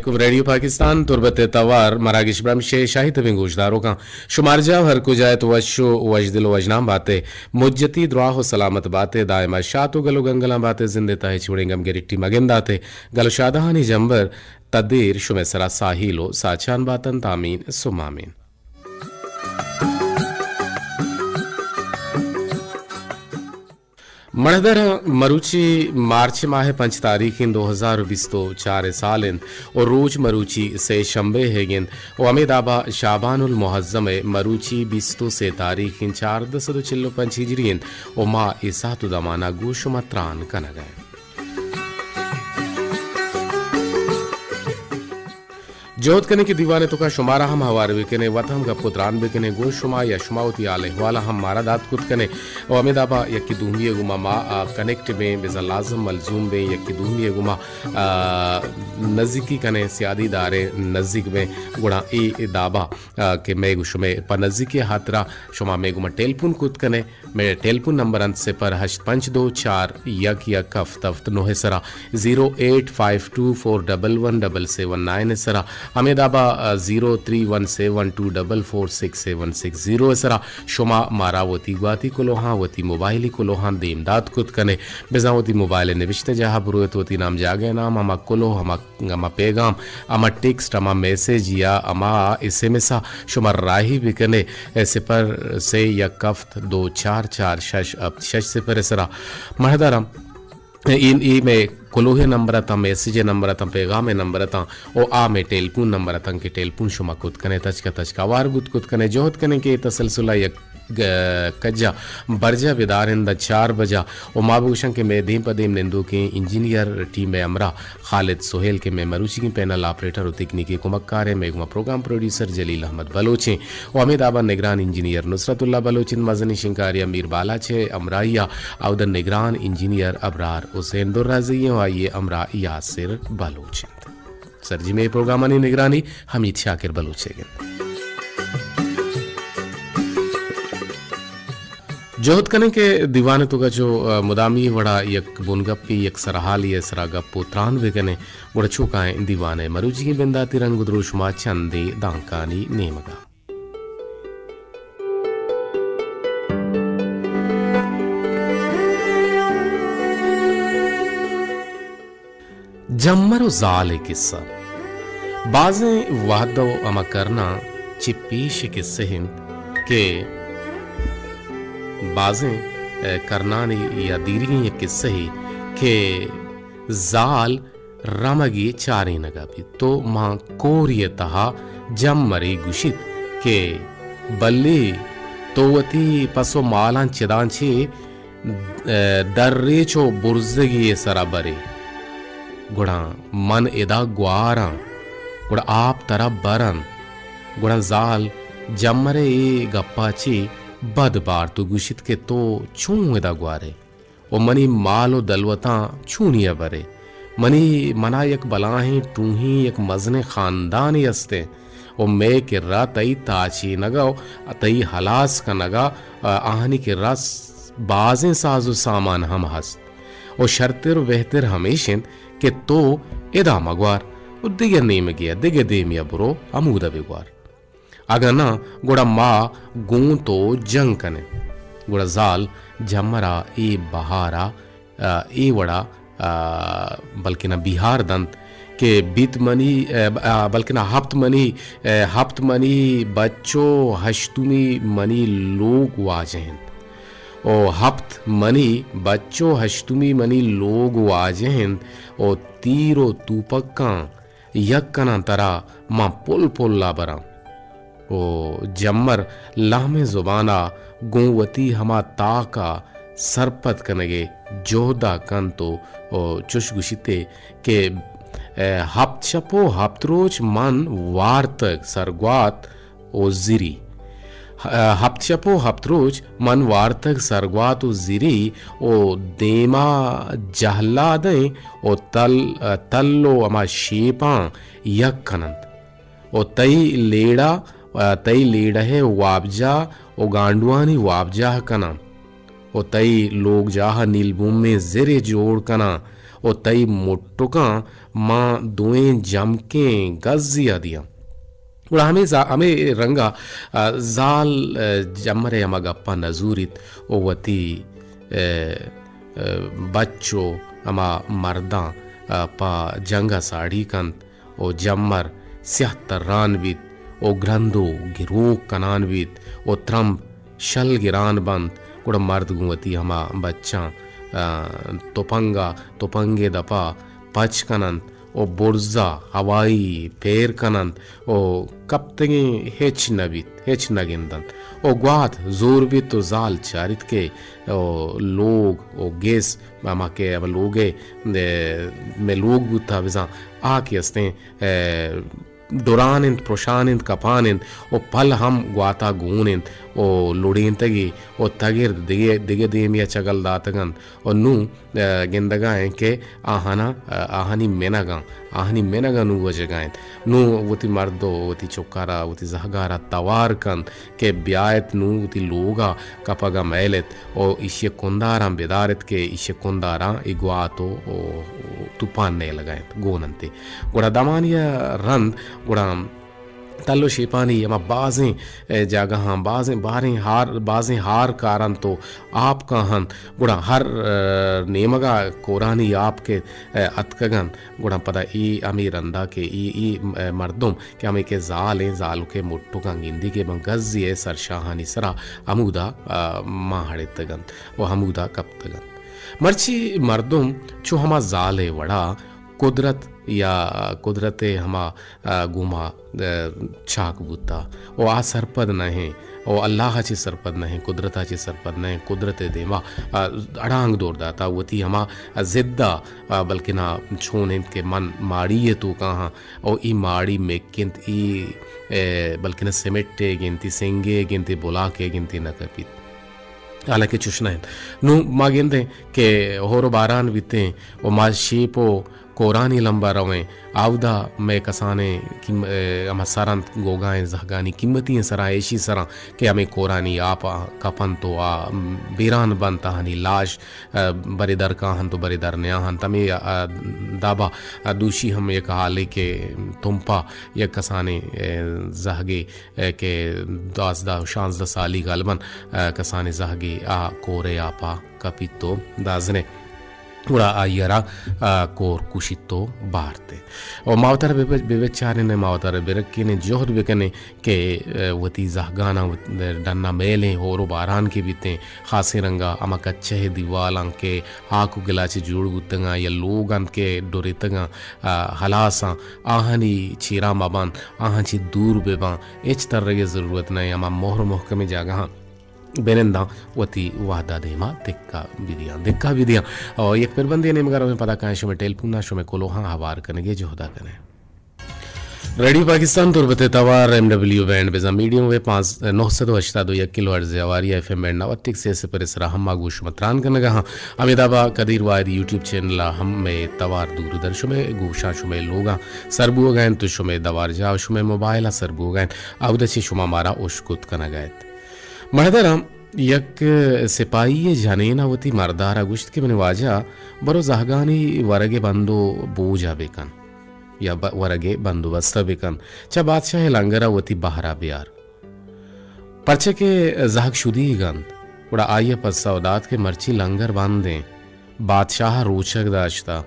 گوش ئے ریڈیو پاکستان تربت ءِ توار مراگش برمش ءِ شاہی تبیں گوشداروکاں، شمارجاہ ہر کجا ات وش و وشدل و وشنام بات ئے، مجتی دراہ و سلامت بات ئے، دائما شات و گل و گنگلاں بات ئے، زند ءِ تہا ہچ وڑیں گم گرٹی مگندات ئے، گل و شادہانی جمبر تا دیر شمئے سرا ساہیل و ساچان باتنت، آمین ثم آمین۔ مڑدر، مروچی مارچ ماہ ءِ پنچ تاریخ انت، دو ہزار و بیست و چار ءِ سال انت و روچ مروچی سے شمبے ئیگ انت و ہمے دابا شعبان المعظم ءِ مروچی بیست و سے تاریخ انت، چاردہ سد و چل و پنچ ہجری انت و ما اے ساعت و دمانا گوں شما تران کنگا ایں۔ جہد کنیں کہ دیوان ءِ توکا شمارا ہم ہوار بکنیں، وت ہم گپ و تران بکنیں، گوں شما یا شما وتی حال احوالا ہم مارا دات کت کنیں۔ و ہمے دابا یکے دومی ءِ گوما ما، آ، کنیکٹ بیں، بزاں لازم ملزوم بیں، یکے دومی ءِ گوما، آ، نزیکی کنیں، سیادی داریں، نزیک بیں، گڑا اے دابا، آ، کہ مئے گوں شمئے پہ نزیکی ءِ ہاترا شما مئے گوما ٹیلیفون کت کنیں۔ مئے ٹیلیفون نمبر انت صفر ہشت پنچ دو چار یک یک ہفت ہفت نو ءِ سرا، زیرو ایٹ فائیو ٹو فور ڈبل ون ڈبل سیون نائن ءِ سرا، ہمے دابا، آ، زیرو تھری ون سیون ٹو ڈبل فور سکس سیون سکس زیرو ءِ سرا شما مارا وتی گواتی کلوہاں، وتی موبائلی کلوہاں دیم دات کت کنے۔ بزاں وتی موبائل ءِ نبشتہ جاہ ءَ بروت، وتی نام جاگہ ءِ نام، ہما کلوہ، ہما ہما پیغام، ہما ٹیکسٹ، ہما میسج یا ہما ایس ایم ایس ءَ شما راہی بکنے، اے صفر سے یک ہفت دو چار چار شش ہفت شش صفر ءِ سرا۔ مہدارم، اے، اے مئے کلوہ ءِ نمبر اتاں، میسج ءِ نمبر اتاں، پیغام ءِ نمبر اتاں، او آ مئے ٹیلیفون نمبر اتاں کہ ٹیلیفون شما کت کنے، تچک ءَ تچک ءَ ہوار بوت کت کنے، جہد کنے کہ اے تسلسل ءَ یک گ-، کجا برجا بداریں داں چار بجا۔ و ما بگوشاں کہ مئے دیم پہ دیم نندوکیں انجینئر ٹیم ءِ ہمراہ خالد سہیل کہ مئے مروچیگیں پینل آپریٹر و تکنیکی کمکار ءِ، مئے گوما پروگرام پروڈیوسر جلیل احمد بلوچ ایں و ہمے دابا نگران انجینئر نصرت اللہ بلوچ انت، مزنیں شنکاری ءَ میر بالاچ ءِ ہمراہی ءَ، اودا نگران انجینئر ابرار حسین درازئی ایں و آئی ءِ ہمراہ یاسر بلوچ انت۔ سرجمیں پروگرامانی نگرانی حمید شاکر بلوچ ءِ انت۔ جہد کنیں کہ دیوان ءِ توکا چو، آ، مدامی وڑا یک بنگپے، یک سرحالے ءِ سرا گپ و تران بکنیں، گڑا چو کائیں دیوان ءِ مروچیگیں بنداتی رنگ و دروشم ءَ چندے دانکانی نیمگا۔ جمر و زال ءِ کسہ۔ بازیں وہد و ہما کرناں چہ پیش ءِ کسہ انت کہ بازیں، اے، کرنانی یا دیریگیں یک کسہے کہ زال رمگے چارینگ ءَ بیت۔ تو ماں کوری ءِ تہا جمرے گوشیت کہ بلے تو وتی پس و مالاں چداں چے، اے، درے چو برزگے ءِ سرا برے، گڑا من ادا گواراں، گڑا آپ ترا برنت۔ گڑا زال جمر ءِ اے گپا چے بد بارت و گوشیت کہ تو چون ادا گوارے؟ و منی مال و دلوتاں چونیا برے؟ منی، منا یک بلاہیں ٹوہیں یک مزنیں خاندانے استیں و مئے کرا تئی تاچینگا و تئی ہلاس کنگا، آ، آہانی کرا س-، بازیں ساز و سامان ہم ہست و شرتر و بہتر ہمیش انت کہ تو ادا مگوار و دگہ نیمگے ءَ، دگہ دیمے ءَ برو، ہمودا بگوار۔ اگاں ناں، گڑا ما گوں تو جنگ کنیں۔ گڑا زال جمر ءَ اے بہار ءَ، آ، اے وڑا، آ، بلکنا بیہار دنت کہ بیت منی، آ، آ، بلکنا ہپت منی، آ، ہپت منی بچ و ہشتمی منی لوگ واجہ انت۔ او ہپت منی بچ و ہشتمی منی لوگ واجہ انت۔ او تیر و توپکاں یک کناں ترا، من پل پل ءَ براں۔ او جمر لہمیں زبان ءَ گوں وتی ہما تاک ءَ سرپد کنگ ءِ جہد ءَ کنت و، او چش گوشیت ئے کہ، اے، ہپت شپ و ہپت روچ من وارتگ سرگوات و زری۔ ہ-، ہپت شپ و ہپت روچ من وارتگ سرگوات و زری و دیما جہلادیں و تل، تل و ہما شیپاں یک کننت و تئی لیڑہ، تئی لیڑہ ءِ وابجاہ و گانڈوانی وابجاہ کناں۔ و تئی لوگجاہ ءَ نیلبومیں زرے جوڑ کناں و تئی مٹکاں ما دوئیں جمکیں گزے ءَ دیاں۔ گڑا ہمے زا-، ہمے رنگ ءَ، آ، زال، آ، جمر ءِ ہما گپاں نزوریت و وتی، آ، آ، بچ و ہما مرداں، آ، پہ جنگ ءَ ساڑی کنت و جمر سیاہ تران بیت و گرند و گروک کنان بیت و ترمب شل گران بنت، گڑا مرد گوں وتی ہما بچاں، آ، تپنگ ءَ، تپنگ ءِ دپ ءَ پچ کن انت و برز ءَ ہوائی پیر کن انت و کپتگیں ہچ نہ بیت، ہچ نہ گند انت و گوات زور بیت و زال چاریت کہ و لوگ و گس، ہما کہ ہما لوگ ءِ، مئے لوگ بوتہ بزاں آ کہ استیں، اے، ڈران انت، پرشان انت، کپان انت و پل ہم گواتا گون انت و لڑینتگی و تگرد دگہ، دگہ دیمی ءَ چگل داتگ انت و نوں، اے، گندگا انت کہ آہانا، اے، آہانی منگاں، آہانی منگاں نوں وجگا انت۔ نوں وتی مرد و وتی چکارا، وتی زہگارا توار کنت کہ بیایت نوں وتی لوگا کپگا میلت و ایشی کنداراں بدارت کہ ایشی کنداراں ای گوات و، و توپان نیلگا انت، گون انت۔ گڑا دمانی ءَ رند، گڑا تل و شیپانی ہما بازیں، اے، جاگہاں، بازیں باریں ہار، بازیں ہار کارنت و آپ کاہنت، گڑا ہر، اے، نیمگا کورانی آپ کہ، اے، اتکگنت، گڑا پدا ای ہمے رندا کہ ای، ای، اے، مردم کہ ہمے کہ زال ایں، زالک ءِ مٹکاں گندی کہ بن گزی ءِ سرشاہانی سرا ہمودا، آ، ماں ہڑتگنت و ہمودا کپتگنت۔ مرچی مردم چو ہما زال ءِ وڑا قدرت یا قدرت ءِ ہما، آ، گوما، آ، چاک بوتا و آ سرپد نہ ایں و اللہ ءَ چہ سرپد نہ ایں، قدرت ءَ چہ سرپد نہ ایں، قدرت ءِ دیما، آ، اڑانگ دور داتا، وتی ہما ضد ءَ، آ، بلکنا چون انت کہ من ماڑی ءِ توکا آں و ای ماڑی مک انت، ای، اے، بلکنا سیمنٹ ءِ گنتی، سنگ ءِ گنتی، بلاک ءِ گنتی نہ کپیت۔ حالانکہ چش نہ انت۔ نوں ما گندیں کہ ہور و باران بیتیں و ما شیپ و کورانی لمبا رویں، آودا مئے کسانیں قیم-، اے، ہما سر انت گوگائیں زہگانی قیمتی ایں سراں، ایشی سراں کہ ہمے کورانی آپ ءَ کپنت و آ بیران بنت، آہانی لاش، اے، برے در کاہنت و برے در نیاہنت۔ ہمے، اے، دابا، اے، دوشی ہم یک حالے کہ تمپا یک کسانیں، اے، زہگے اے، کہ دوازدہ و شانزدہ سالی غالباً، اے، کسانیں زہگے آ کور ءِ آپا کپیت و دازنے گڑا آئی ءَ را، اے، کور کشیت و بارت۔ و ما وتارا بہ، بہ بچارین، ما وتارا بہ رکین، جہد بکنین کہ، اے، وتی زہگاناں وت-، ڈنا میلیں، ہور و باران کہ بیتیں، خاصیں رنگا ہما کچہ ءِ دیوالاں کہ ہاک و گلا چہ جوڑ بوتگاں یا لوگ انت کہ ڈریتگاں، آ، ہلاساں، آہانی چیرا مبان، آہاں چہ دور ببان، ہچ ترگ ءِ ضرورت نہ ایں، ہما مہر و محکمیں جاگہاں بننداں وتی وہدا دیما دکا بدیاں، دکا بدیاں۔ او یک پربندے نیمگا رویں، پدا کائیں شمئے ٹیلیفونا، شمئے کلوہاں ہوار کنگے جہدا کنیں۔ ریڈیو پاکستان تربت ءِ توار ایم ڈبلیو بینڈ بزاں میڈیم ویو پانچ، نو سد و ہشتاد و یک کلو ہرٹز ءِ ہواری ءَ ایف ایم بینڈ نود تک سے صفر ءِ سرا ہم ما گوں شما تران کنگا ہاں۔ ہمے دابا قدیر واحد یوٹیوب چینل ءَ ہم مئے توار دور و در شمئے گوشاں، شمئے لوگاں سر بوگا انت و شمئے دوار جاہ و شمئے موبائل ءَ سر بوگا انت۔ اودا چہ شما مارا اشکت کنگا ات۔ مہدراں یک سپاہی ءِ جنین ءَ وتی مردارا گوشت کہ منی واجہ، برو زہگانی ورگ ءِ بند و بوجا بکن یا ب-، ورگ ءِ بندوبست ءَ بکن، چہ بادشاہ ءِ لنگر ءَ وتی بہر ءَ بیار۔ پرچا کہ زہگ شدیگ انت۔ گڑا آئی ءَ پسو دات کہ مرچی لنگر بند انت، بادشاہ ءَ روچگ داشتہ۔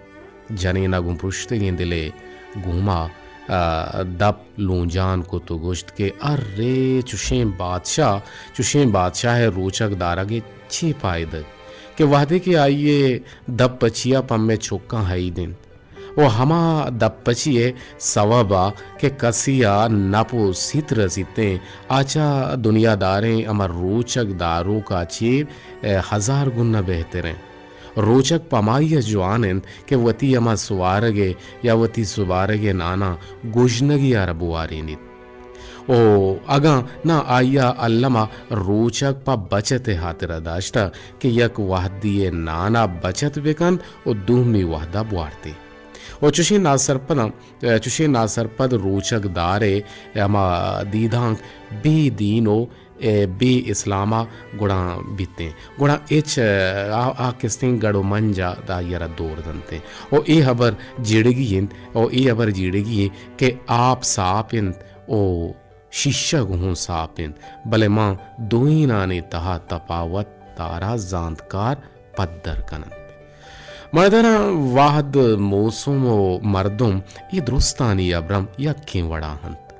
جنین ءَ گوں پرشتگیں دلے گوما، آ، دپ لونجان کت و گوشت کہ ارے چشیں بادشاہ، چشیں بادشاہ ءِ روچگ دارگ ءِ چے پائدگ کہ وہدے کہ آئی ءِ دپ پچی ءَ پہ مئے چکاں ہئید انت۔ و ہما دپ پچی ءِ سوب ءَ کہ کسی ءَ نپ و سیت رسیتیں، آ چہ دنیا داریں ہما روچگ داروک ءَ چیر، اے، ہزار گنا بہتریں۔ روچگ پمائی ءَ جوان انت کہ وتی ہما سوارگ ءِ یا وتی سبارگ ءِ ناناں گژنگی ءَ را بوارینیت۔ او اگاں نہ آئی ءَ الم ءَ روچگ پہ بچت ءِ ہاترا داشتہ کہ یک وہدی ءِ نان ءَ بچت بکنت و دومی وہد ءَ بوارتی۔ و چشیں ناسرپداں، چشیں ناسرپد روچگ دار ءِ ہما دیدانک بے دین و اے بے اسلام ءَ گڑا بیتیں، گڑا اچ آ، آ کستیں گڑ و منج ءَ دائی ءَ را دور دنتیں۔ و اے ہبر جیڑگی انت، و اے ہبر جیڑگی انت کہ آپ ساپ انت و شیشگ ہوں ساپ انت، بلے ما دوئینانی تہا تپاوت ءَ را زانتکار پدر کننت۔ مرداں وہد، موسم و مردم اے درستانی ابرم یکیں وڑا انت۔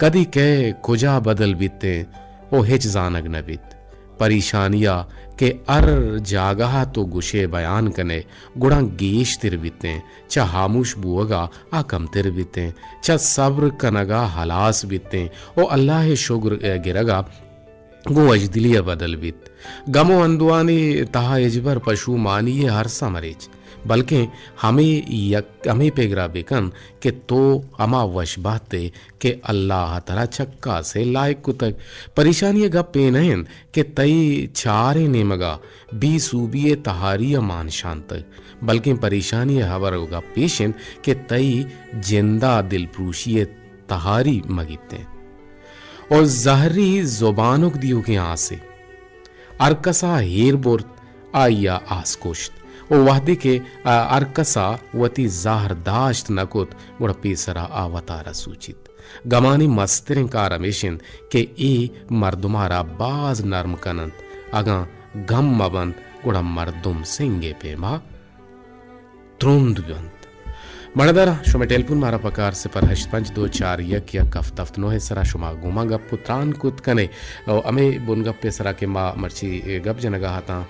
کدی کئے کجا بدل بیتیں و ہچ زانگ نہ بیت۔ پریشانیا کہ ہر جاگہا تو گشے بیان کنے گڑا گیشتر بیتیں، چہ ہاموش بوگا آ کمتر بیتیں، چہ صبر کنگا ہلاس بیتیں و اللہ شگر گرگا گوں وشدلی ءَ بدل بیت۔ گم و اندوہانی تہا ہچبر پشومانی ءِ ارس ءَ مریچ، بلکیں ہمے یک، ہمے پگر ءَ بکن کہ تو ہما وشبہت ئے کہ اللہ ءَ ترا چکاس ءِ لائق کتگ۔ پریشانی ءِ گپ اے نہ انت کہ تئی چاریں نیمگ ءَ بے سوبی ءِ تہاری ءَ مان شانتگ، بلکیں پریشانی ءِ ہبر و گپ ایش انت کہ تئی جند ءَ دلپروشی ءِ تہاری مگیتیں۔ و زہری زبانک دیوکیں آسے۔ ہر کسا ہیر برت، آئیا آس کشت۔ و وہدے کہ، آ، ہر کسا وتی زہر داشت نہ کت، گڑا پیسرا آ وتارا سوچیت۔ گمانی مستریں کار ہمیش انت کہ اے مردما را باز نرم کننت۔ اگاں گم مہ بنت، گڑا مردم سنگے پیما ترند بنت۔ مڑدار، شمئے ٹیلیفون مارا پکار صفر ہشت پنچ دو چار یک یک ہفت ہفت نو ءِ سرا شما گوما گپ و تران کت کنے۔ و ہمے بنگپ ءِ سرا کہ ما مرچی گپ جنگا اتاں،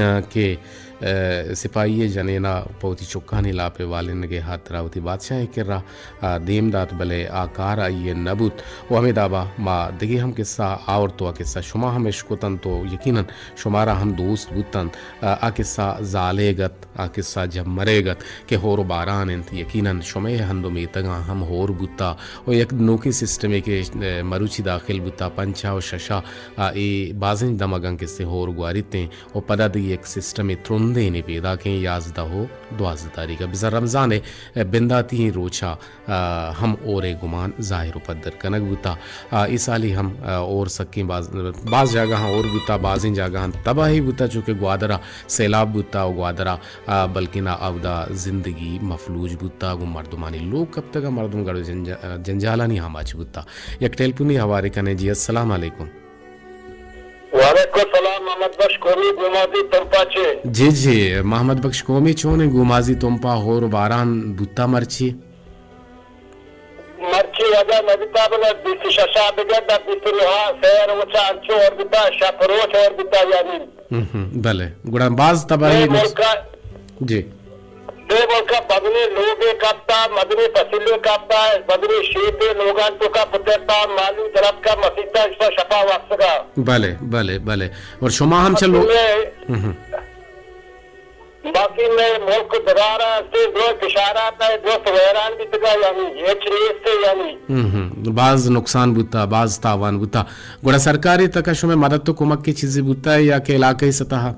آ، کہ، آ، سپاہی ءِ جنینا پہ وتی چکانی لاپ ءِ والینگ ءِ ہاترا وتی بادشاہ ءِ کرا، آ، دیم دات، بلے آ کار آئی ءِ نہ بوت۔ و ہمے دابا ما دگہ ہم قصہ آورت و آ قصہ شما ہم اشکتنت و یقیناً شمارا ہم دوست بوتنت۔ آ، آ قصہ زالے گت، آ قصہ جمرے گت کہ ہور و باران انت، یقیناً شمئے ہند و میتگاں ہم ہور بوتا و یک نوکیں سسٹمے کہ، اے، مروچی داخل بوتا، پنچا و ششا، آ، اے بازیں دمگاں کسے ہور گواریتیں و پدا دگہ یک سسٹمے ترندینے پیداکیں، یازدہ و دوازدہ تاریخ ءَ بزاں رمضان ءِ، اے، بنداتی ئیں روچا آ، ہم ہورے گمان ظاہر و پدر کنگ بوتا۔ آ، اے سالی ہم، آ، ہور سکیں باز، باز جاگہاں ہور بوتا، بازیں جاگہاں تباہی بوتا، چونکہ گوادرا سیلاب بوتا و گوادرا، آ، بلکنا اودا زندگی مفلوج بوتا، گوں مردمانی لوگ کپتگا، مردم گڑ و جنجا-، جنجالانی آماچ بوتا۔ یک ٹیلیفونی ہوارے کنے جی، السلام علیکم۔ وعلیکم السلام، محمد بخش قومی گومازی تمپا چے؟ جی جی، محمد بخش قومی چونیں گومازی تمپا ہور و باران بوتا مرچی؟ مرچی وجہ نبیتا بلے بیست و شش ءَ بگر در بیست و نہ ءَ سہ روچ انچو اور بیتا، شپ روچ اور بیتا یعنی۔ ہم، ہم، بلے۔ گڑا باز تباہی اے نقص-، ملک ءَ، جی۔ اے ملک ءَ مزنیں لوگے کپتا، مزنیں فصلے کپتا، مزنیں شیپے لوگان توکا پترتا، مالی درخت کا مسیتا اشتا شپا وقت کا۔ بلے، بلے، بلے۔ اور شما ہم چلو۔ ہم، ہم۔ باقی مئے ملک دگارا استیں، درست اشارات ءَ درست ویران بیتگا، یعنی ہچ نیست یعنی۔ ہم ہم۔ باز نقصان بوتا، باز تاوان بوتا۔ گڑا سرکاری تکا شمئے مدد و کمک کی چیزی بوتا یا کہ علاقہ سطح؟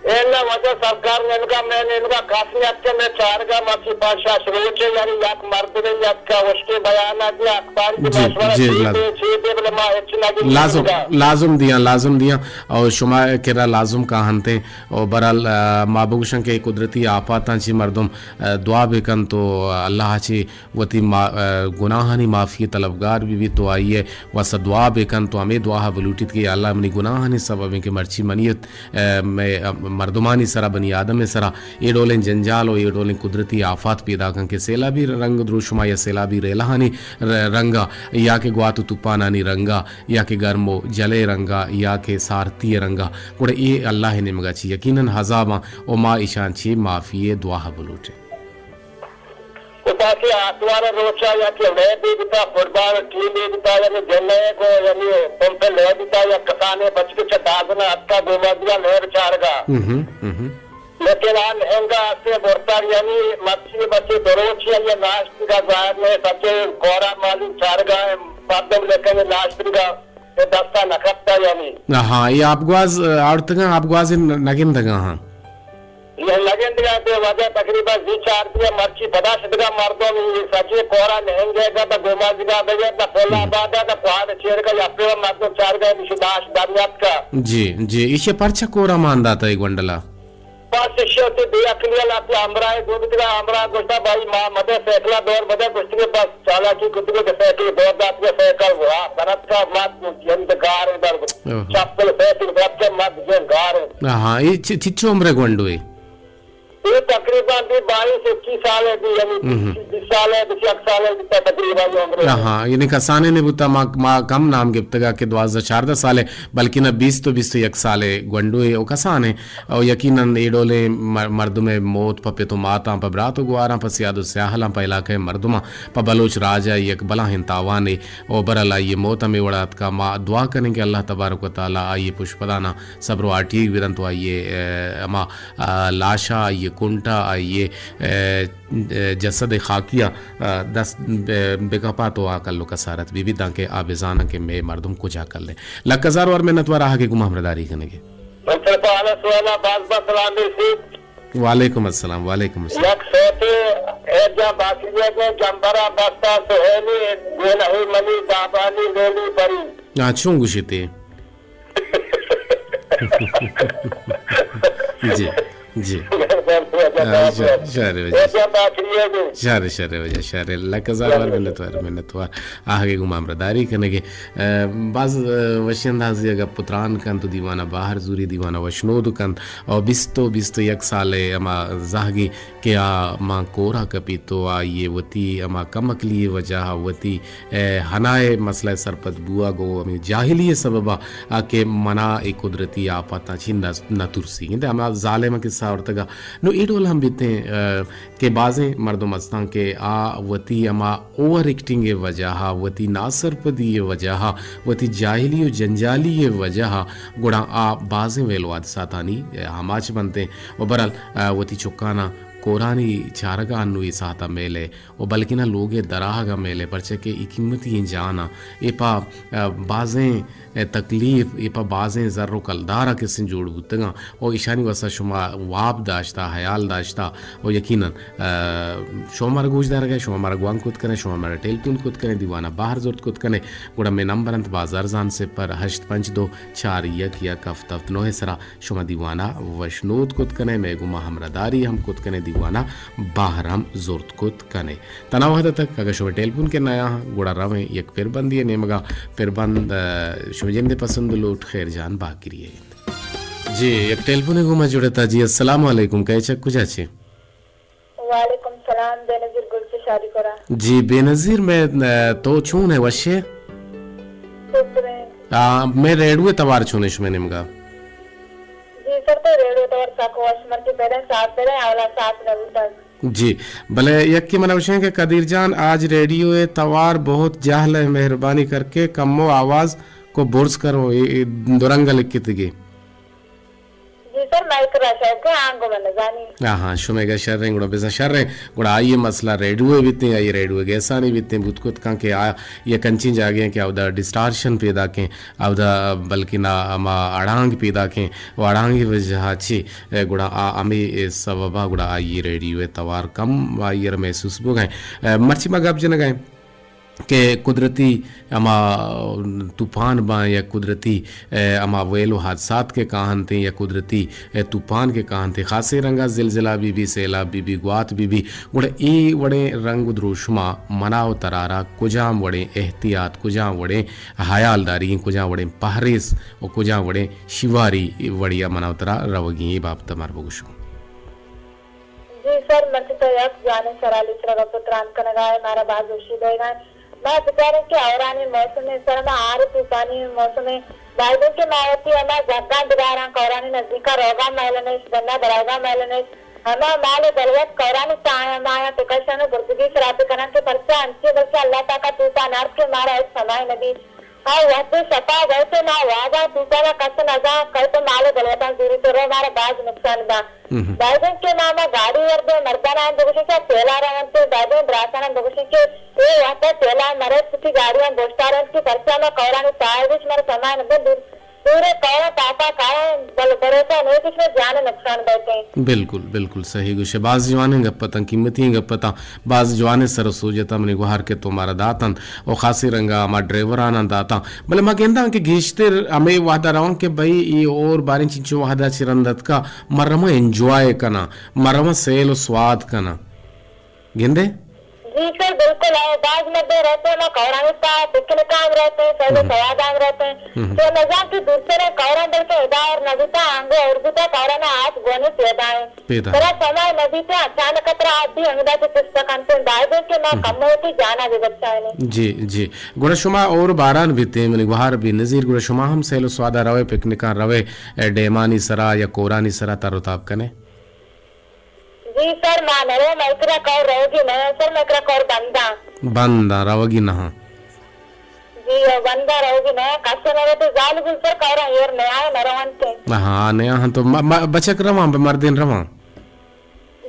اے نہ وجہ سرکار نیمگا، مئے نیمگا کس نیت کہ مئے چارگا مرچی پنچ شش روچے، یعنی یک مردمے یک کا اشکے بیان ءَ دیا، اخبار کی جی، مشورہ جی، چی لازم۔ دے، چی دے، بلے ما ہچ نہ گندیں لازم، نیمگا۔ لازم دیاں، لازم دیاں۔ اور شما کرا لازم کاہنتیں۔ و بہرحال، آ، ما بگوشاں کہ قدرتی آفاتاں چی مردم، آ، دعا بکنت و اللہ چی وتی ما-، آ، گناہانی معافی طلبگار بہ بیت و آئی ءِ واسطہ دعا بکنت و ہمے دعا ءَ بلوٹیت کہ یا اللہ منی گناہانی سبب ایں کہ مرچی منی ات، آ، مئے، آ، مردمانی سرا، بنی آدم ءِ سرا اے ڈولیں جنجال و اے ڈولیں قدرتی آفات پیداک انت کہ سیلابی رنگ دروشما یا سیلابی ریلہانی ر-، رنگا یا کہ گوات و توپانانی رنگا یا کہ گرم و جلے رنگا یا کہ سارتی رنگا، گڑا اے اللہ ءِ نیمگا چی یقیناً عذاباں و ما ایشاں چی معافی دعا بلوٹیں۔ و باقی آتوار روچا یا کہ لیبے بتا، فٹبال ٹیمے بتا، یعنی جنہ کو یعنی پمپ لیب بتا یا کسانے بچ کے چہ دازنا اتکا گومازیا لیب چارگا۔ ہم ہم، ہم ہم۔ لیکن آ لہنگا اسے برتگ، یعنی مرچی بچے دروچی یا ناشتگا ظاہر نہیں، بچے کورا مالی چارگا مردم لیکن ناشتگا اے دستا نکپتا یعنی۔ ہاں، اے آپگواز، آ، آورتگاں، آپگواز ن-، نگندگاں، ہاں۔ یہ لگندگا پہ وجہ تقریباً زی چار دیا مرچی پدا شدگا مردم یہ سجے کورا نہنگے گا تا گوما زگا بگے تا پھلا بادا تا پہاڑ چیر کا یا پہ مردم چار گا بشی داش دمیات کا۔ جی، جی، ایشی پرچہ کورا مان داتا ای گونڈلا؟ پس ایشی تے بے عقلی لاتی ہمراہ گوشتگا، ہمراہ گوشتا بھائی ما مدے سائیکلا دور بدے گوشتگے بس چالاکی کتگے کہ سائیکل دور داتگے سائیکل وا بنت کا مات یعنی گار در چپل سائیکل برت کا مات جن گار۔ ہاں، یہ چچو عمرے گونڈوے؟ اے تقریباً بی بائیس اکیس سال ہے، بی یعنی بیس سال ہے، بیس یک سال ہے، بی تقریباً یہ عمر ہے۔ ہاں، یعنی کسانے نے بوتا ما، ما کم نام گپتگا کہ دوازدہ چاردہ سال ہے، بلکہ نہ بیس تو بیس یک سال ہے گونڈو ہے او کسانے۔ او یقیناً اے ڈولیں مر-، مردم موت پہ پت و ماتاں، پہ برات و گواراں، پہ سیاد و سیاہلاں، پہ علاقہ مردماں، پہ بلوچ راج ء یک بلاہیں تاوانے۔ او برحال آئی موت ہمے وڑا اتکا۔ ما دعا کنیں کہ اللہ تبارک و تعالی آئی پشپداناں صبر و آٹیگ بدنت و آئی ء، اے، ہما آ، لاشا، آئی کنٹا، آئی، اے، اے، جسد خاکیا، آ، دست ب-، بکپا تو آ کلو کسارت بی بی دانکہ آ بزاناں کہ مے مردم کجا کلے۔ لک ہزار وار منت وار آہگے گما ہمراہداری کنگے۔ ڈاکٹر پہ حالا سوالا باز باز سلام رسید۔ وعلیکم السلام، وعلیکم السلام۔ یک سیتے ایجا باقی ہے کہ جمبرا بستا سہیلی، گونہی منی دابانی لیلی پری۔ آ، چون گوشتے؟ جی، جی۔ آ، شر، شر وجہ۔ شر، شر وجہ، شر۔ لک ہزار وار منتوار، منتوار۔ آہگے گوں ما ہمراہداری کنگے۔ آ، باز، آ، وشی اندازے اگا پتران کنت و دیوانا باہر زوری، دیوانا وشنود کنت۔ او بیست و بیست و یک سالے ہما زہگے کہ آ مان کورا کپیت و آئی ء وتی ہما کم عقلی ء وجہ ء وتی، اے، ہنا ء مسئلہ ء سرپد بوگ و ہمے جاہلی ء سبب ء آ کہ منا اے قدرتی آپاتاں چہ نہ، نہ ترسیگ انت۔ ہما ظالم ء قصہ آورتگ ء۔ نوں اے ڈول ہم بیتیں، اے، کہ بازیں مردم استاں کہ آ وتی ہما اوور ایکٹنگ ء وجہ ء، وتی ناسرپدی ء وجہ ء، وتی جاہلی و جنجالی ء وجہ ء گڑا آ بازیں ویل و حادثاتانی، اے، آماچ بنتیں و برحال، اے، وتی چکاناں کورانی چارگ ء انوں اے ساعت ء میل ء و بلکنا لوگ ء دراہگ ء میل ء، پرچا کہ اے قیمتی ایں جان ء اے پہ، ء، بازیں، ء، تکلیف، اے پہ بازیں زر و کلدار ء کسیں جوڑ بوتگاں و ایشانی واسطہ شما واب داشتہ، حیال داشتہ و یقیناً، ء، شما مارا گوش دارگ ء، شما مارا گوانک کت کنے، شما مارا ٹیلیفون کت کنے، دیوان ء بہر زرت کت کنے، گڑا مئے نمبر انت باز ارزان، صفر ہشت پنچ دو چار یک یک ہفت ہفت نو ء سرا۔ شما دیوانا وشنود کت کنے، مئے گوما ہمراہداری ہم کت کنے، دیوانا بہر ہم زرت کت کنے۔ تنا وہد تک اگہ شما ٹیلیفون کے نیا ہاں، گڑا رویں یک پربندی نیمگا۔ پربند، ء، شما جند پسند لوٹ خیر جان باکری ہے۔ جی، یک ٹیلیفون گوما جڑتا۔ جی، السلام علیکم، کئے چک کجا چے؟ وعلیکم سلام، بے نظیر گل چہ شادی پورا۔ جی، بے نظیر، میں، ء، تو چون ہے وشے؟ شکر ہے۔ آ، میں ریڈوے توار چون ہے شمے نیمگا؟ جی سر، تو ریڈوے توار ساکو وش مرچی پہلے ساتھ پہلے اولا ساتھ نہ بوتگ۔ جی، بلے یکے من گوشیں کہ قدیر جان، آج ریڈیو ء توار بہت جہل ہے، مہربانی کر کے کمو آواز کو برز کرو، اے، اے درنگ لکھتگے۔ جی سر، مائیک را شوق ہے، آنگو من زانی۔ ہاں، ہاں، شمے گا شر ہیں، گڑا بزن شر ہیں، گڑا آئیے مسئلہ ریڈیو بیتیں، آئیے ریڈیو گیسانی بیتیں، بوت کت کن کہ آ، یہ کنچیں جاگے ہیں کہ اودا ڈسٹارشن پیدا کیں، اودا بلکہ نا ہما اڑانگ پیدا کیں، و اڑانگی وجہ چی، اے، گڑا آ ہمے، اے، سببا گڑا آئی ریڈیو ء توار کم آئی ء را محسوس بوگ ء۔ اے، مرچی ما گپ جنگ ء کہ قدرتی ہما طوفان باں یا قدرتی، اے، ہما ویل و حادثات کے کاہنتے یا قدرتی، اے، طوفان کے کاہنتے خاصیں رنگا زلزلہ بی بی، سیلاب بی بی، گوات بی بی، گڑا اے وڑیں رنگ و دروشما منا و ترارا کجام وڑیں احتیاط، کجام وڑیں حیالداری، کجام وڑیں پہریز و کجام وڑیں شیواری وڑیا منا و ترا روگی ایں، اے بابت مارا بگوشو۔ جی سر، مرچی تو یک جوانیں سرالی سرا گپ و تران کنگا ئے، مارا باز وشی دئیگا ئے۔ ما بچاریں کہ ہورانی موسم ء سر ما آر طوفانی موسم ء بایدیں کہ ما وتی ہما زھگاں بداراں، کورانی نزیکا روگا میل نیش، ڈنا برائگا میل نیش، ہما مال و دولت کورانی تہا آیاں ما آیاں بکشن و برزگی سرا بکنن کہ پرچا انچیں، بلکہ اللہ پاکا طوفان آرت کہ مارا ہچ سمائے نبی۔ آ وھدے شپا گئے کہ ما وابا طوفانا کس نزان، کئے تو مال و دولتاں زوری تو رو، مارا باز نقصان با۔ بایدیں کہ ما، ما گاڑی وردیں مرداناں بگوشیں کہ تیلا رونت، بایدیں براساناں بگوشیں کہ اے وھدا تیلا مرد کتی گاڑیاں گوشتارنت کہ پرچا ما کورانی تہا ایں، مارا سما نہ بنت۔ پورے کور ءَ تاپا کارن، بل بھروسہ نیست کہ شمئے جان ءَ نقصان بیتیں۔ بالکل، بالکل صحیح گوشے۔ باز جوانیں گپ اتاں، قیمتی گپ اتاں، باز جوانیں سر ءُ سوج اتاں۔ منی گوہار کہ تو مارا داتنت ءُ خاصیں رنگ ءَ ہما ڈرائیوراناں داتاں۔ بلے ما گنداں کہ گیشتر ہمے وہد ءَ رواں کہ بھئی اے ہور باریں چنچو وہد ءَ چہ رند اتکا، ما رواں انجوائے کناں، ما رواں سیل ءُ سواد کناں۔ گندے؟ جی سر، بالکل ہے۔ باز مردم رہتے ہیں، ما کورانی سا پکنک ہم رہتے ہیں، سیل و سواد ہم رہتے ہیں۔ تو نظام کی دوسرے کوران بلکہ ادا اور نبیتا آنگو اور بوتا کورانا آپ گونی پیدا ہے۔ پیدا۔ ترا سما نبیتا اچانک ترا آپ بھی انگدا سے چست کنتے ہیں، باید ہے کہ ما کم ہوتی جانا بھی بچائے۔ جی، جی۔ گڑا شما اور باران بیتے، منی گوہار بی نظیر، گڑا شما ہم سیل و سوادا روے، پکنکاں روے، اے، ڈیمانی سرا یا کورانی سرا تر و تاب کنے؟ جی سر، ما نرو، مئے کرا کور روگی نہ، سر، مئے کرا کور بنداں۔ بنداں، روگی نہ۔ جی، او بنداں روگی نہ، کس نہ رہتے، زال گل سر کورا ایر نیا ہے، نہ روان کے۔ ہاں، نیا ہاں تو م-، م-، بچک رواں، مردین رواں۔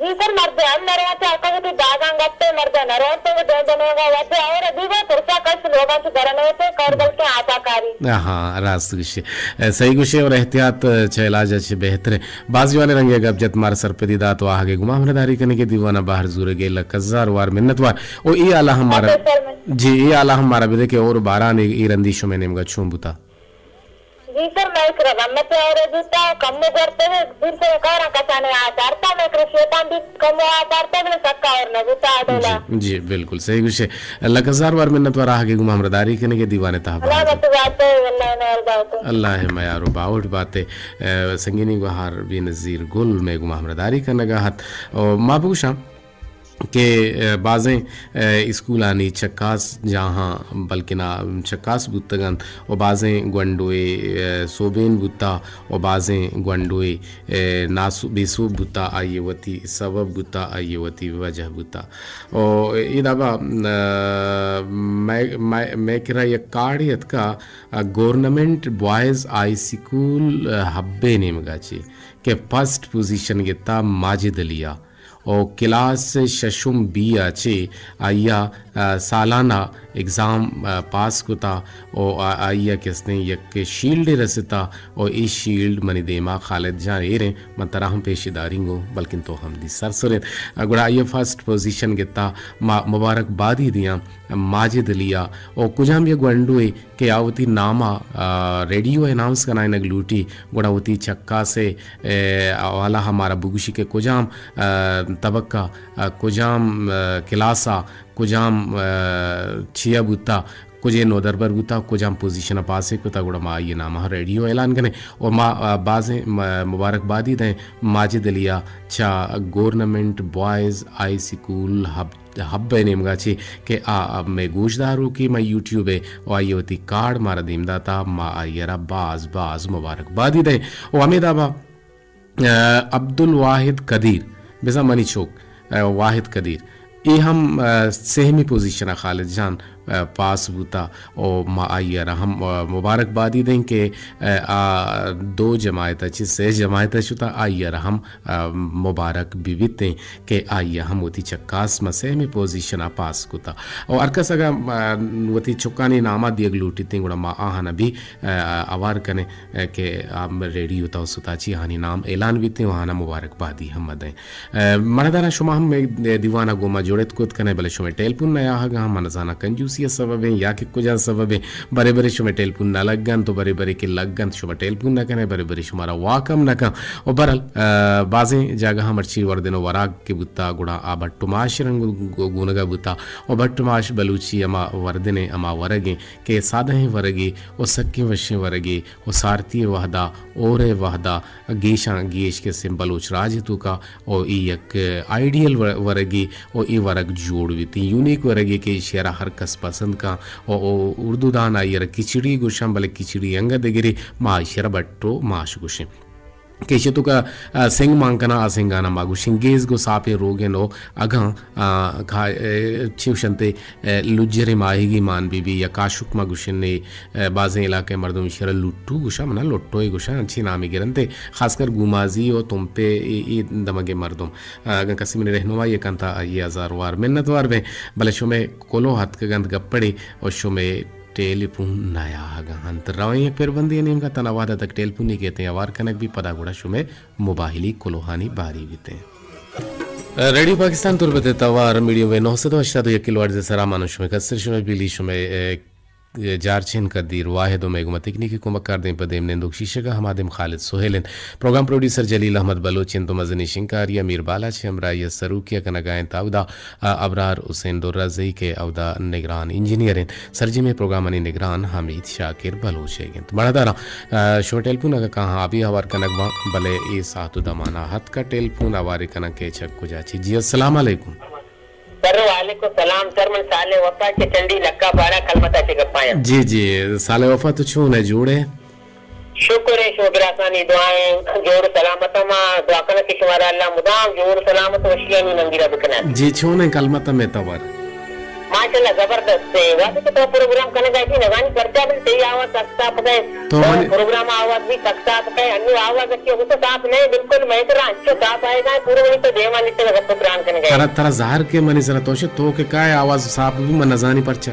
جی سر، مردے ہم نہ روان تے، آکا وتی باغاں گپتے، مردے نہ روان تے، دین دنے گا وجہ اور ابھی وہ پرسا کس لوگاں سے گرنے ہوتے، کور بلکہ آتا کاری۔ ہاں، راست گوشے۔ اے، صحیح گوشے اور احتیاط، اے، چہ علاج اچ بہتر ہے۔ باز جوانیں رنگے گپ جت، مارا سرپدی دات، واہگے گما ہمراہداری کنگے دیوانا بہر زورگے لک ہزار وار منت وار۔ او اے حالا ہم مارا، جی، اے حالا ہم مارا بدے کہ اور باران اے، اے رندی شمے نیمگا چون بوتا؟ جی سر، مئے کرا رحمت اور بوتا، کم گرتے ہوئے، دیر سے کارا کسانے آ دارتا، مئے کرا شیطان بھی کم آ دارتا، بلے سکا اور نہ بوتا، ڈولا۔ جی، جی، بالکل صحیح گوشے۔ لک ہزار وار منت وار آہگے گما ہمراہداری کنگے دیوانے تہا بہر۔ سلامت باتے، اللہ میار باتے۔ اللہ میار و باوٹ باتے۔ اے، سنگینی گوہار بی نظیر گل مئے گما ہمراہداری کنگا ہت۔ او ما بگوشاں کہ، اے، بازیں، اے، اسکولانی چکاس جاہاں بلکنا چکاس بوتگ انت و بازیں گونڈوے، اے، سوبین بوتا و بازیں گونڈوے، اے، ناسو-، بے سوب بوتا، آئی وتی سبب بوتا، آئی وتی وجہ بوتا۔ و اے دابا، اے، مئے، مئے، مئے کرا یک کارڈے اتکا، اے، گورنمنٹ بوائز ہائی سکول، اے، حب ءِ نیمگا چے کہ فرسٹ پوزیشن گتا ماجد علی ءَ و کلاس ششم بی ءَ چے آئی ءَ، اے، سالانہ ایگزام، اے، پاس کتا و آ-، آئی ءَ کہ استیں یک شیلڈے رستا و اے شیلڈ منی دیما خالد جان ایر ایں، من ترا ہم پیش دارینگو، بلکن تو ہم دی سر سرت۔ گڑا آئی ءَ فرسٹ پوزیشن گتا، ما مبارک بادی دیاں ماجد علی ءَ و کجام یک گونڈوے کہ آ وتی نام ءَ، آ، ریڈیو ءَ اناؤنس کنائینگ لوٹی، گڑا وتی چکاس ءِ، اے، حوالہ ءَ مارا بگوشی کہ کجام، آ، طبقہ، آ، کجام، آ، کلاس ءَ، کجام، آ، چیا بوتا، کجے نودربر بوتا، کجام پوزیشن ءَ پاس ءَ کتا، گڑا ما آئی ءِ نام ءَ ریڈیو ءَ اعلان کنیں و ما، آ، بازیں م-، مبارک بادی دیں ماجد علی ءَ چہ گورنمنٹ بوائز ہائی سکول حب حب ءِ نیمگا چے کہ آ، آ مئے گوشداروکے مئے یوٹیوب ءِ و آئی ءَ وتی کارڈ مارا دیم داتا، ما آئی ءَ را باز باز مبارک بادی دئیں۔ و ہمے دابا، آ، عبدالواحد قدیر، بزاں منی چوک، آ، واحد قدیر، اے ہم، آ، سہمی پوزیشن ءَ خالد جان، آ، پاس بوتا و ما آئی ءَ را ہم، آ، مبارک بادی دئیں کہ، آ، آ دو جماعت ءَ چہ سہ جماعت ءَ شتا، آئی ءَ را ہم، آ، مبارک بہ بیتیں کہ آئی ءَ ہم وتی چکاس ما سیمی پوزیشن ءَ پاس کتا۔ و ہر کس اگاں، آ، وتی چکانی نام ءَ دیگ لوٹیتیں، گڑا ما آہاں بھی، آ، ہوار کنیں، آ، کہ آ ریڈیو توسط ءَ چہ آہانی نام اعلان بیتیں و آہاں مبارک بادی ہم دئیں۔ آ، مڑداراں، شما ہم مئے دیوان ءَ گوما جڑت کت کنئے، بلے شمئے ٹیلیفون نیاہگ ءَ ہم من نزاناں کنجوسی ءِ سبب ایں یا کہ کجا سبب ایں، برے برے شمئے ٹیلیفون نہ لگ انت و برے برے کہ لگ انت شما ٹیلیفون نہ کنئے، برے برے شمارا واک ہم نہ کن۔ و بہرحال، آ، بازیں جاگہاں مرچی وردن و وراک کہ بوتا، گڑا آ بٹ و ماش رنگ گو-، گونگا بوتا و بٹ و ماش بلوچی ہما وردن ءِ ہما ورگ ایں کہ سادہیں ورگے و سکیں وشیں ورگے و سارتی ءِ وہدا، ہور ءِ وہدا گیشاں گیش کہ سم بلوچ راج ءِ توکا و اے یک آئیڈیل و-، ورگے و اے ورگ جوڑ بیتیں، یونیک ورگے کہ ایشی ءَ را ہر کس پسند کن و، و اردو دان آئی ءَ را کھچڑی گوشاں، بلے کھچڑی انگت دگرے، ما ایشی ءَ را بٹ و ماش گوشیں۔ کہ ایشی توکا، آ، سنگ مان کناں، آ سنگانا ما گوشیں گیز گو ساپیں روگن و اگاں، آ، کھا-، اے، چی گوشنتے، اے، لجریں ماہیگی مان بی بی یا کاشک ما گوشنے، اے، بازیں علاقہ مردم ایشی ءَ را لٹو گوشاں، منا لٹو ءَ گوشاں، انچیں نامے گرنتے، خاص کر گومازی و تمپے اے، اے دمگے مردم۔ آ، اگاں کسی منی رہنمائی ءَ کنتا، آئی ءَ ہزار وار منت وار بیں، بلے شمے کلو ہتکگ انت گپڑے و شمے ٹیلیفون نیاہگ ءَ انت۔ رویں یک پربندے ءِ نیمگ ءَ، تنا وہد ءَ تک ٹیلیفونے کیت ایں، ہوار کنگ بیت، پدا گڑا شمئے موبائلی کلوہانی باری بیت ایں۔ ریڈیو پاکستان تربت ءِ توار میڈیم ویو نو سد و ہشتاد و یک کلو ہرٹز ءِ سرا، من شمئے کستر، شمئے بیلی، شمئے، اے، جارچین قدیر واحد و مئے گوما تکنیکی کمکار دیم پہ دیم نندوک شیشگ ءَ ہمادیم خالد سہیل انت۔ پروگرام پروڈیوسر جلیل احمد بلوچ انت و مزنیں شنکاری ءَ میر بالاچ ءِ ہمراہی ءَ سروکی ءَ کنگ ءَ انت۔ اودا، آ، ابرار حسین درازئی کہ اودا نگران انجینئر انت۔ سرجمیں پروگرامانی نگران حمید شاکر بلوچ ئیگ انت۔ مڑاداراں، آ، شما ٹیلیفون اگاں کاہاں آبی ہوار کنگ باں، بلے اے ساعت و دمانا ہتکا ٹیلیفون ہوارے کناں کہ چک کجا چی۔ جی، السلام علیکم۔ سر، وعلیکم السلام۔ سر، من صالح وفا چہ چنڈی لکا پارا کلمتا چہ گپایاں۔ جی، جی، صالح وفا تو چون ئے، جوڑ ئے؟ شکر ایں، شما براسانی دعا ایں، جوڑ سلامت ایں۔ ما دعا کناں کہ شمارا اللہ مدام جوڑ سلامت وشیانی نندیرا بکنات۔ جی، چون ایں کلمت مئے توار؟ ماشاءاللہ، زبردست ایں۔ وہدے کہ تو پروگرام کنگا ئے، نزانی پرچا بل تئی آواز سک صاف کئے۔ تو تو منی پروگرام آواز بھی سک صاف کئے۔ انو آواز اچھی ہو تو صاف نہیں، بالکل مئے ترا انچو صاف آئے گا، پورے وہی تو دیما لیتے گپ تران کنگا ئے۔ ترا، ترا زہر کہ منی سرا توشے، تو کہ کائے آواز صاف بھی من نزانی پرچا۔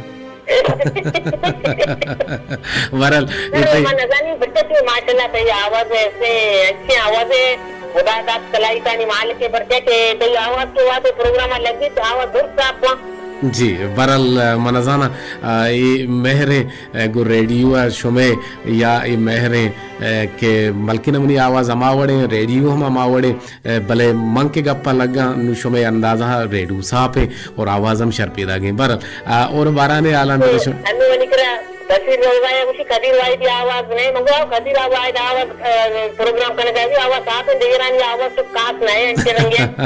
ورل، نہ، اے تئی من نزانی، بچہ تئی ماشاءاللہ تئی آواز ایسے اچھی آواز ہے، خدا داد کلائی تانی مالک ہے، پرچہ کہ تئی آواز کے واسطے پروگرام لگی تو آواز درست صاف ہوا۔ جی، برل، من نزاناں، آ، اے مہریں، آ، گو ریڈیو ءَ شمے یا اے مہریں، آ، کہ بلکن منی آواز ہما وڑیں، ریڈیو ہم ہما وڑیں، اے، بلے من کہ گپ ءَ لگاں، نوں شمئے اندازہ ءَ ریڈیو صاف ایں اور آواز ہم شر پیداگیں۔ بہرحال، آ، اور باران ءِ حالاں بلے شم- انو منی کرا بشیر روزا یا گوشی قدیر واحد آواز نہیں، مگو قدیر واحد آواز، اے، پروگرام کنگا ئے، آواز صاف ایں، دیگرانی آواز تو خاص نہیں، انچے رنگے۔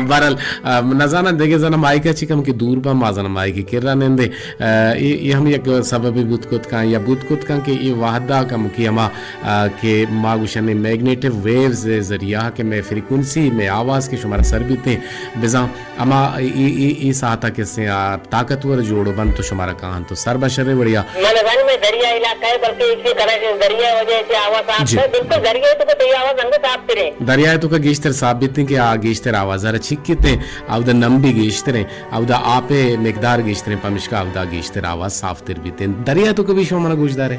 بہرحال، آ، نزاناں دگہ زاناں مائک ءَ چی کم کہ دور با، ما زاناں مائک ءِ کرا نندے۔ آ، اے، اے ہم یک سببے بوت کت کن یا بوت کت کن کہ اے وہدا کم کہ ہما آ، کہ ما گوشن میگنیٹو ویوز ءِ ذریعہ کہ مئے فریکوئنسی، مئے آواز کہ شمارا سر بیتیں، بزاں ہما اے، اے، اے، اے ساعتا کہ سے، آ، طاقتور جوڑ بنت تو شمارا کاہنت تو سر بشر وڑیا۔ من زاناں مئے دریا علاقہ ہے، بلکہ اسی طرح کے دریا وجہ سے آواز آپ جی۔ ہے، بالکل دریا تو کہ آواز انگت صاف کریں۔ دریا تو کہ گیشتر صاف بیتیں کہ آ گیشتر آواز را چک کیتیں، اودا نم بھی گیشتر ہیں، اودا آپ مقدار گیشتر ہیں، پمشکا اودا گیشتر آواز صاف تر بیتیں۔ دریا تو کہ بھی شما منا گوش دارے۔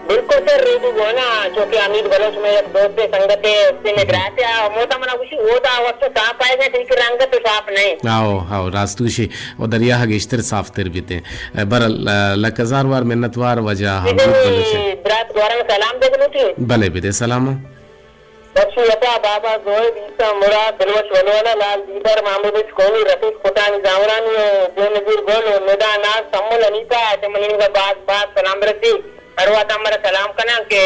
بالکل سر، ریڈیو گونا، چونکہ حمید بلوچ میں یک دوست سنگت ہے، اس سے میں براتے آ، موتا منا گوشی، او دا وقت صاف آئے گا، ٹھیک رنگ تو صاف نہیں۔ آؤ، آؤ، راستوشی، او دریا گیشتر صاف تر بیتیں۔ اے، برل، اے، لک ہزار وار منتوار واجہ حمید بلوچ۔ برات گورن سلام دے گلوٹی۔ بلے بدے سلام۔ بخشی عطا، بابا زوئل، عیسیٰ مراد، دلوش ولولہ، لال دیدار، محمود بخش قومی، رفیق پٹانی زامرانی و بے نظیر گل و ندا ناز، سمل انیتا، کہ منی گا باز باز سلام رسی۔ ہر وقت ہمارا سلام کناں کہ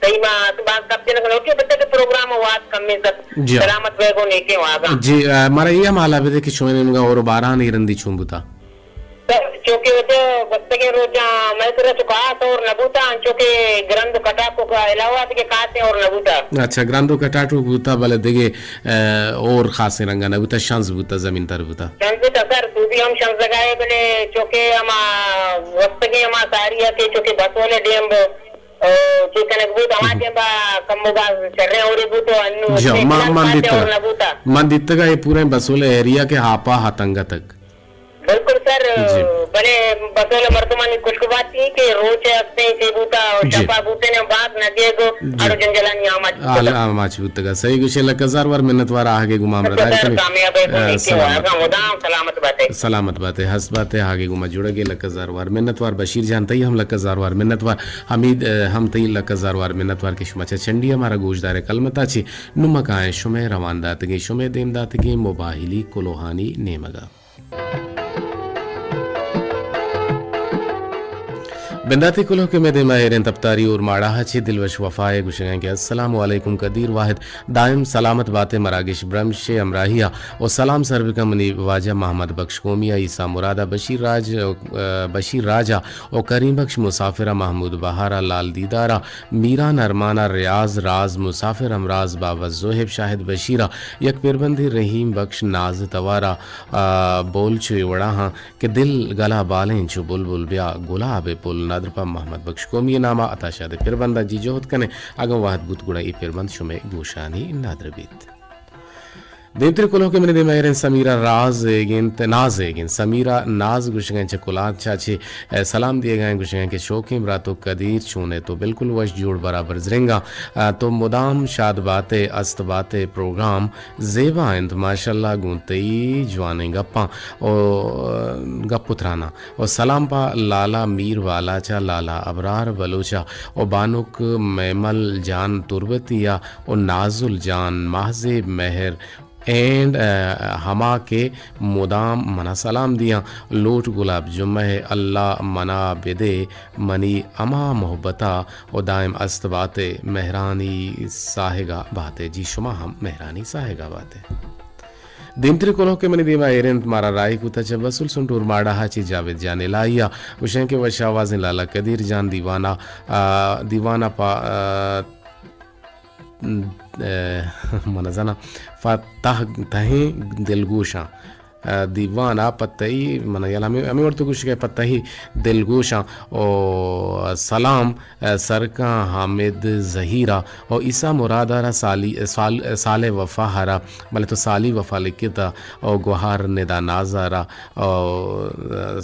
صحیح ما تو باز کب جنک نوٹی بچہ کے پروگرام وات کم میں سب جی۔ سلامت بے گو نیکے واگا۔ جی، آ، مارا یہ ہم حالا بدے کہ شوئے نمگا اور باران ایرندی چون بوتا؟ سر، چونکہ وجہ گوستگیں روچاں مئے سرا چو کاس اور نہ بوتا، انچو کہ گرند و کٹاک و علاوہ کہ کاسیں اور نہ بوتا۔ اچھا، گرند و کٹاک بوتا، بلے دگہ، اے، اور خاصیں رنگا نہ بوتا، شنز بوتا، زمین تر بوتا۔ شنز بوتا سر، تو بھی ہم شنز لگائے، بلے چونکہ ہما گوستگیں ہما ساری ہے کہ چونکہ بسولے ڈیم ب-، او، چی کنگ بوت، ہما ٹیم با کم و باز شریں اور بوت و انو جی، اتنے ما، خلاف من کاسیں دیتگا۔ اور نہ بوتا۔ من دیتگا یہ پورے بسولے ایریا کے ہاپا ہتنگا تک۔ بالکل سر، جی۔ بلے بسول مردمانی خوشگواتی کہ روچ ہستیں چے بوتا اور جی۔ شپا بوتے نے باز نگے گو جی۔ اور جنجلانی آماچ بوتا۔ آل-، آماچ بوتگا۔ صحیح گوشے، لک ہزار وار منتوار آہگے گما ہمراہ داری سر، کنی۔ کامیاب ہے، آ، نیکی سلامت۔ واگا مدام سلامت باتے۔ سلامت باتے، ہست باتے، آہگے گما جڑگے، لک ہزار وار منتوار۔ بشیر جان تئی ہم لک ہزار وار منتوار۔ حمید، آ، ہم تئی لک ہزار وار منتوار کہ شما چہ چنڈی ہمارا گوشدارے کلمتا چی نمکائیں شمے روان داتگیں، شمے دیم داتگیں موباہلی کلوہانی نیمگا۔ بنداتی کلوہ کہ مئے دیما ایریں تپتاری اور ماڑاہ چی دلوش وفائے گوشگیں کہ السلام علیکم قدیر واحد، دائم سلامت باتے، مراگش برمش ہمراہیا و سلام سر بکن منی واجہ محمد بخش قومیا، عیسیٰ مرادا، بشیر راج، آ، بشیر راجا و کریم بخش مسافرا، محمود بہارا، لال دیدارا، میران ارمانا، ریاض راز مسافر ہمراز، بابا زوہیب شاہد بشیرا، یک پیربندی رحیم بخش ناز توارا، آ، بول چو اے وڑا ہاں کہ دل گلا بالیں چو بلبل بیا گلاب پل ندر پہ محمد بخش قومی ناما عطا شاد پربندا جی جہد کنے۔ اگاں وہد بوت گڑا اے پربند شمے گوشانی ندر بیت۔ دیمتری کلوہ کہ منی دیما ایریں سمیرا راز ایگنت، ناز ایگنت۔ سمیرا ناز گوشگیں چہ کلانچا چہ، اے، سلام دیگا ایں، گوشگیں کہ شوکیں براتو قدیر چونے تو بالکل وش جوڑ برابر زرنگا، آ، تو مدام شاد باتے، است باتے، پروگرام زیبا انت، ماشاءاللہ گوں تئی جوانیں گپاں او گپ و تراناں۔ و سلام پہ لالا میر والا چہ لالا ابرار بلوچا و بانک میمل جان تربتیا و نازل جان ماہزیب مہر اینڈ، آ، ہما کہ مدام منا سلام دیاں۔ لوٹ گلاب جمعہ ء اللہ منا بدے منی ہما محبتا و دائم است باتے مہرانی ساہگا باتے۔ جی شما ہم مہرانی ساہگا باتے۔ دیمتری کلوہ کہ منی دیما ایر انت، مارا راہی کتا چہ بسل سنٹور ماڑاہا چہ جاوید جان الہیا، گوشیں کہ وش آوازیں لالا قدیر جان دیوانا، آ، دیوانا پا، آ، م، آ، من زانا، پا تہ، تہیں دلگوشاں، آ، دیوانا پا تئی، من یل ہمیں، ہمیں وڑ تو گوشگے پا تئی دلگوشاں، او سلام، آ، سرکاں حامد زہیرا، او عیسیٰ مراد ء را سالی، سال، صالح وفا ء را، بلے تو سالی وفا لکھتا، او گوہار ندا ناز ء را، او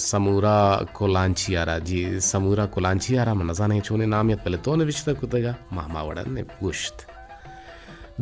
سمورا کلانچی ء را، جی سمورا کلانچی ء را، من نزانیں چونیں نامی ات، بلے تو نوشتہ کتگا، ما ہما وڑا نے گوشت۔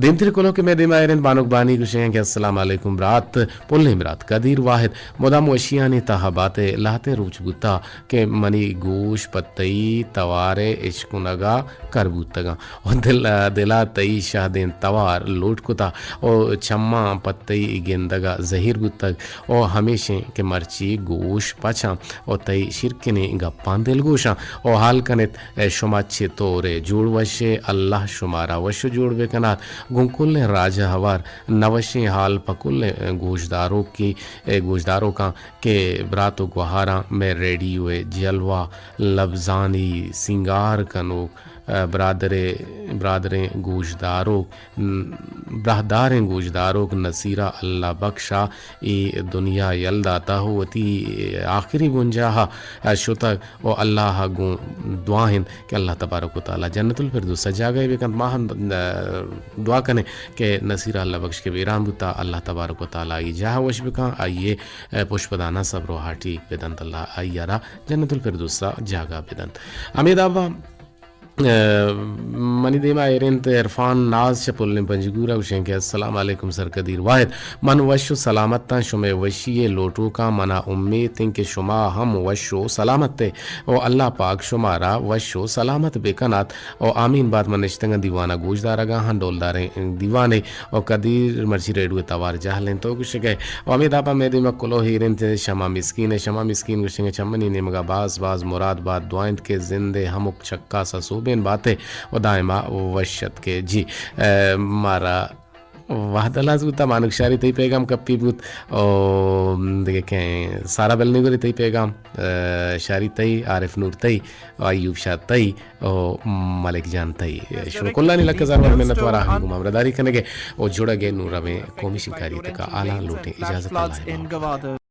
دیمتری کلوہ کہ مئے دیما ایر انت، بانک بانی گوشیں کہ السلام علیکم برات، پلیں برات قدیر واحد، مدام وشیانی تہا باتے، لہتے روچ بوتا، کہ منی گوش پہ تئی توار ء اشکنگ ء کر بوتگاں و دل، دل ء تئی شہدیں توار لوٹ کتا و چماں پہ تئی گندگ ء زہیر بوتگ و ہمیشیں کہ مرچی گوش پچاں و تئی شیرکنیں گپاں دلگوشاں و حال کنت، اے شما چطور ئے؟ جوڑ وش ئے؟ اللہ شمارا وش و جوڑ بکنات۔ گوں کلیں راج ء ہوار نوشیں حال پہ کلیں گوشداروکی، اے گوشداروکاں کہ برات و گوہاراں مئے ریڈیو ء جلوہ لبزانی سینگار کنوک، ء، برادرے، برادریں گوشداروک، ن-، براہداریں گوشداروک نصیرہ اللہ بخش ء اے دنیا یل داتہ و وتی آخری بنجاہ ء شتگ و اللہ ء گوں دعا انت کہ اللہ تبارک و تعالی جنت الفردوس ء جاگہ بکنت۔ ما ہم، ء، دعا کنیں کہ نصیرہ اللہ بخش کہ بیران بوتا، اللہ تبارک و تعالی آئی جاہ وش بکن، آئی ء پشپداناں صبر و ہاٹیگ بدنت، اللہ آئی ء را جنت الفردوس ء جاگہ بدنت۔ ہمے دابا، ء، منی دیما ایر انت عرفان ناز چہ پلیں پنجگور ء گوشیں کہ السلام علیکم سرکدیر واحد، من وش و سلامت آں، شمئے وشی ء لوٹوکاں، منا امیت انت کہ شما ہم وش و سلامت ئے و اللہ پاک شمارا وش و سلامت بکنات۔ او آمین بات۔ من نشتگاں دیوان ء گوش دارگا ہاں، ڈولداریں دیوانے او قدیر مرچی ریڈیو ء توار جہل انت۔ تو گوشگئے او ہمے دابا مئے دیما کلوہ ایر انت شما مسکین ء، شما مسکین گوشگئے چمنی نیمگا باز باز مراد بات، دعا انت کہ زند ء ہمک چکاس ء سوبین بات ء او دائما وش ات کہ جی، ء، مارا وہد ہلاس بوت، مانک شاری تئی پیغام کپی بوت، او دگہ کئے سارا بلنگوری تئی پیغام، ء، شاری تئی، عارف نور تئی، او ایوب شاہ تئی، او ملک جان تئی۔ شما کلانی لک ہزار وار منت وار آہاں گوں ہمراہداری کنگے او جڑگے نوں رویں قومی شنکاری تکا۔ آلاں لوٹیں اجازت اللہ پاک۔